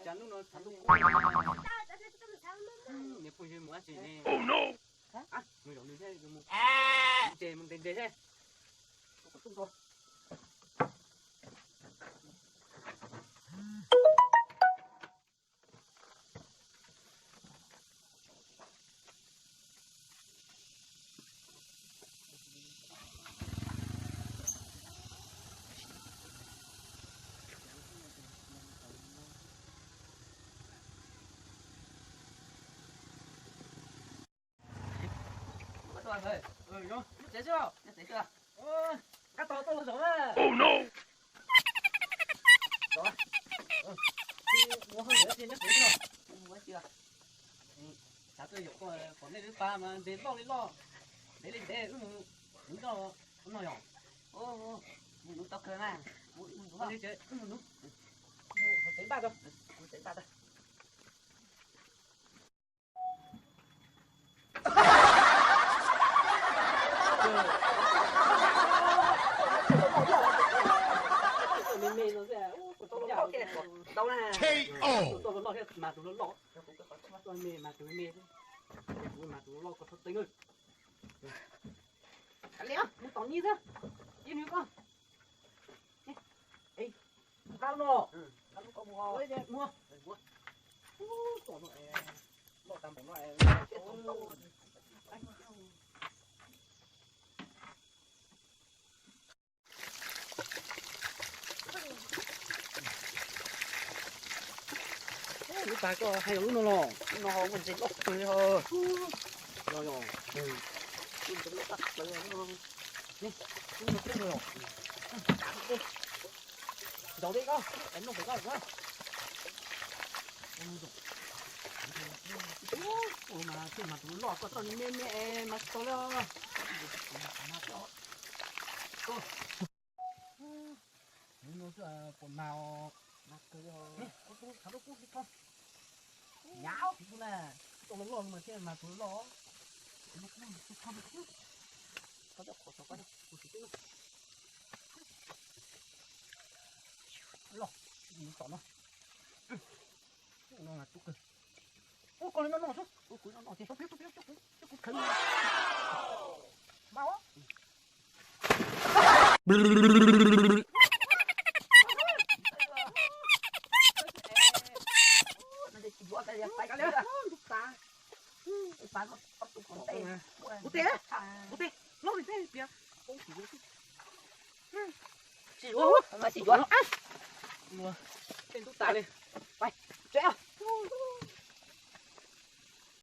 Cas hnub no tshav ntuj kub, niam phooj ywg mus dab tsi ne? Mus zaum nws thiab, mus ntses, mus ntes ntses thiab. Nyob tsev xwb, nyob tsev xwb. Nqa tos tau los zaum na. Mus hauj lwm tsis nyob tsev xwb. Xav tuaj yaum koj pom nej lub pab mas ntes loj li loj, ntev li ntev, wb mus nuv noj, wb noj yom. Mus nuv tau kawg na. Wb mus nuv, mus hauv tsev npaj tso, hauv tsev npaj tso. Me me no xwb, tus tau loj thiab mas tus loj loj, kuv me mas tus me me, kuv mas tus loj loj koj txhob teeb. Kav liam, mus tom nyi xwb, ib nws koj. Nqa no, muag, tom no, loj tag npaum no. Lub pas koj hais yog lub no los? Lub no ho muaj ntses loj kawg li ho. Yog yog. Lub no twb yog. Ntaus li koj, noj pem koj. Ua mas thiaj mas tus loj koj txoj me me mas tsis tau li. Nws no xwb puas mag os. Mag kawg li os. Koj tub, tshav ntuj kub li koj. Nyab, tsis tub na. Tau loj loj mas thiaj mag tus loj. Koj coj qhov tod koj, kuv tsis twb loj. Mus tom no. No mas tub kawg. Ua koj li no no xwb, ua kuv no no ces coj kuv, coj kuv, coj kuv khaws. Npaj os. Kuv tes, kuv tes, loj li thiab piav. Tsis yuav, tsis yuav. Tej ntub tas li.